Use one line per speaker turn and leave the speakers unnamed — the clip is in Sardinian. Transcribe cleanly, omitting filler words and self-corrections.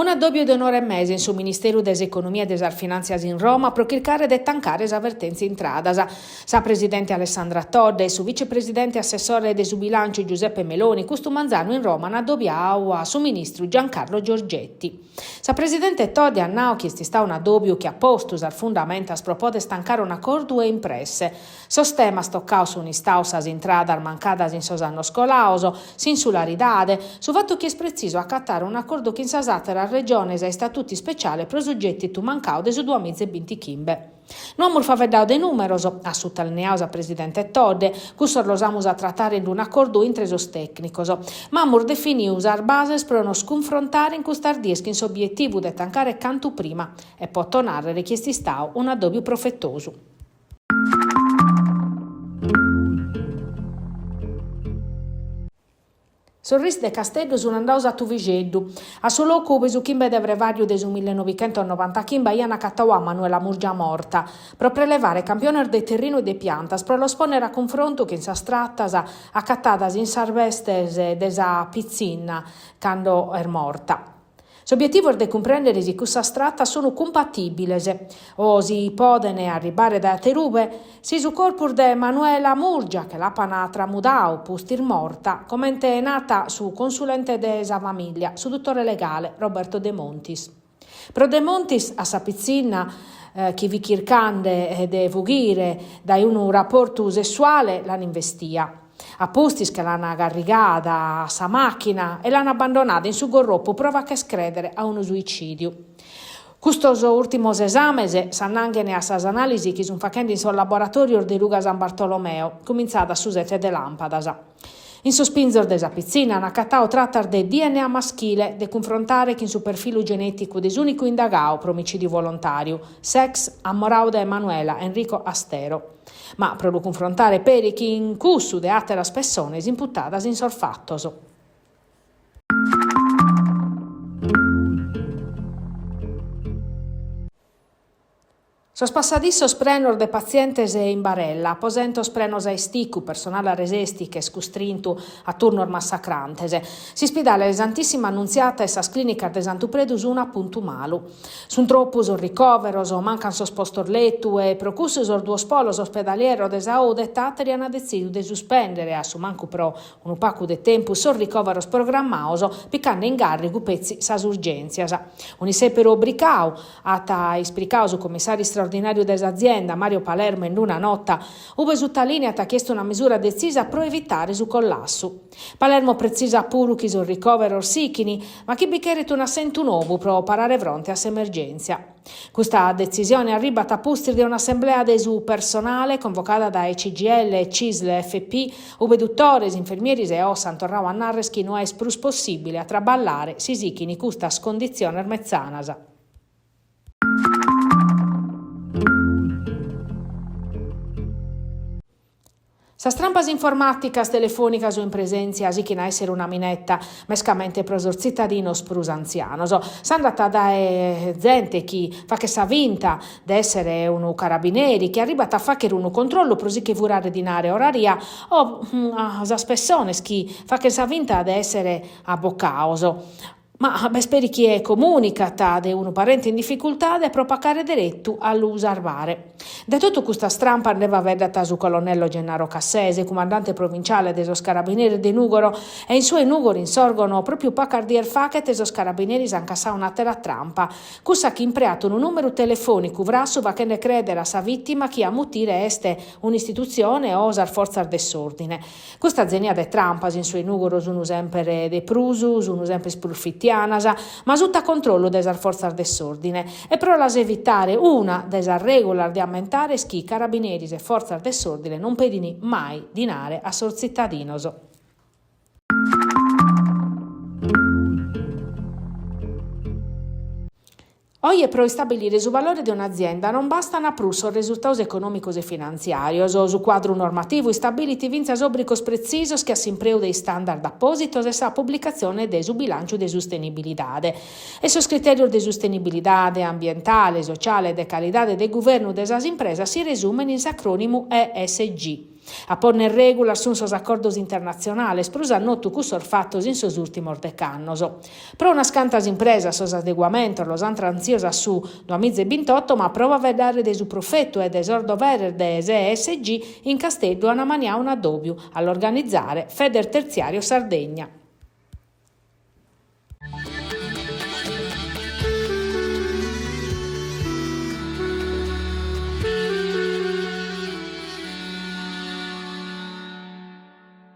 Un'addòbiu de un'ora e mesa in su Ministeru de s'Economia e de sas Finàntzias in Roma pro chircare de tancare sa vertèntzia intradas. Sa presidente Alessandra Todde e su vicepresidente e assessore de su Bilànciu Giuseppe Meloni custu manzanu in Roma ant addobiadu a su ministru Giancarlo Giorgetti. Sa presidente Todde at nadu chi est istadu un'addòbiu chi at postu sas fundamentas pro poder tancare un'acordu e in presse. Sos temas tocados sunt istados sas intradas mancadas in sos annos colados, s'insularidade, su fatu chi est pretzisu acatare un'acordu chin sas àteras regiones a istatutu ispeciale pro su gètitu mancadu de su duamiza e bintichimbe. No amus faeddadu de nùmeros, at sutalineadu sa presidente Todde, cussos los amus a tratare in un'acordu intre sos tècnicos, ma amus definidu sas bases pro nos cunfrontare in custas dies chin s'obietivu de tancare cantu prima e poto nàrrere chi est istadu un'addòbiu profetosu. Sos RIS de Casteddu sun andados a Tuvixeddu, a su locu ube su chimbe de frevàriu de su millenovichentosnovantachimbe aian acatadu a Manuela Murgia morta, pro prelevare campiones de terrinu e de piantas pro los pònnere a cunfrontu chin sas tratas acatadas in sas bestes de sa pitzinna cando est morta. S'obietivu est de cumprèndere si cussas tratas sunt cumpatìbiles o si podent arribare dae aterube, si su corpus de Manuela Murgia che l'apan tramudadu pustis morta, comente nat su consulente de sa famìllia, su dutore legale Roberto Demontis. Pro Demontis, a sa pitzinna chi fit chirchende de fughire dae unu raportu sessuale l'an investia. A pustis che l'an garrigada a sa màchina e l'an abbandonada in su gorropu pro fagher crèdere a unu suicìdiu. Custos ùrtimos esames s'annanghen a sas anàlisi chi sunt faghende in sos laboratòrios de Ruga San Bartolomeo, cumintzadas su sete de làmpadas. In sos pinzos de sa pitzinna an acatadu tratas de DNA maschile de cunfrontare chin su perfilu genèticu de s'ùnicu indagadu pro omicìdiu volontàriu, s'ex amoradu de Manuela, Enrico Astero. Ma pro lu cunfrontare peri chin cussu de àteras pessones imputadas in sos fatos. Sos passadissos prenos de patzientes in barella, aposentos prenos a isticu, personale a resesti chi est custrintu a turnos massacrantes. S'ispidale Santissima Annunziata e sas clìnicas de Santu Predu sun a puntu malu. Sunt tropu sos ricòveros, mancant sos postos letu e pro cussu sos duos polos ospedalieros de sa OU de Tàtari ant detzidu de suspèndere, a su mancu pro unu pagu de tempus, sos ricòveros programmados, picande in gàrrigu petzi sas urgèntzias. Un'issèperu obricadu, at ispricadu su commissàriu istraordinàriu de s'azienda, Mario Palermo, in una nota, ube sutalìniat chi est una misura detzisa pro evitare su collassu. Palermo pretzisat puru chi sos ricòveros sichini, ma chi bi cheret un'assentu nou pro parare fronte a s'emergèntzia. Custa detzisione arribat a pustis de un'assemblea de su personale convocada dae CGIL, Cisl e FP, ube dutores, infermieris e OSS ant torradu a nàrrere chi no est prus possìbile a traballare si sichini custas conditziones metzanas. Sas trampas informàticas, telefònicas o in presèntzia sichin a èssere una mineta, mescamente pro sos tzitadinos prus antzianos. S'andat dae zente chi faghet sa finta de èssere unu carabineri, chi arribat a fàghere unu controllu pro si che furare dinare o oraria, o a sas pessones chi faghen sa finta de èssere abocados. Ma b'est peri chie comùnicat de unu parente in dificultade pro pacare deretu a lu sarbare. De totu custas trampas nde faeddat su colonnello Gennaro Cassese, cumandante provinciale de sos Carabineris de Nùgoro, e in su 'e Nùgoro in Sòrgono pròpiu pacas dies faghet sos Carabineris ant cassadu un'àtera trampa, cussa chi impreat unu nùmeru telefònicu frassu faghende crèdere a sa vìtima chi a mutire est un'istitutzione o sas fortzas de s'òrdine. Custa zenia de trampas in su 'e Nùgoro sunu semper de prus, sunu semper prus fitianas, ma suta controllu de sas fortzas de s'òrdine. E pro las evitare una de sas règulas de ammentare est chi carabineris e fortzas de s'òrdine non pedin mai dinare a sos tzitadinos. Oje pro istabilire su valore de un'azienda non bastant prus sos resurtados econòmicos e finantziàrios. Su cuadru normativu istabilit fintzas òbrigos pretzisos che a s'impreu de istandard apòsitos e sa publicatzione de su bilànciu de sustenibilidade. E sos critèrios de sustenibilidade ambientale, sociale e de calidade de guvernu de sas impresas si resumen in s'acrònimu ESG. A ponner règulas sunt sos acordos internatzionales, prus a notu cussos fatos in sos ùrtimos dec'annos. Pro unas cantas impresas sos adeguamentos los ant trantzios a su duamizebintoto, ma pro faeddare de su profetu e de sos doveres de s'ESG in Casteddu an ammaniadu un'addòbiu, a l'organizare Federtertziàrios Sardegna.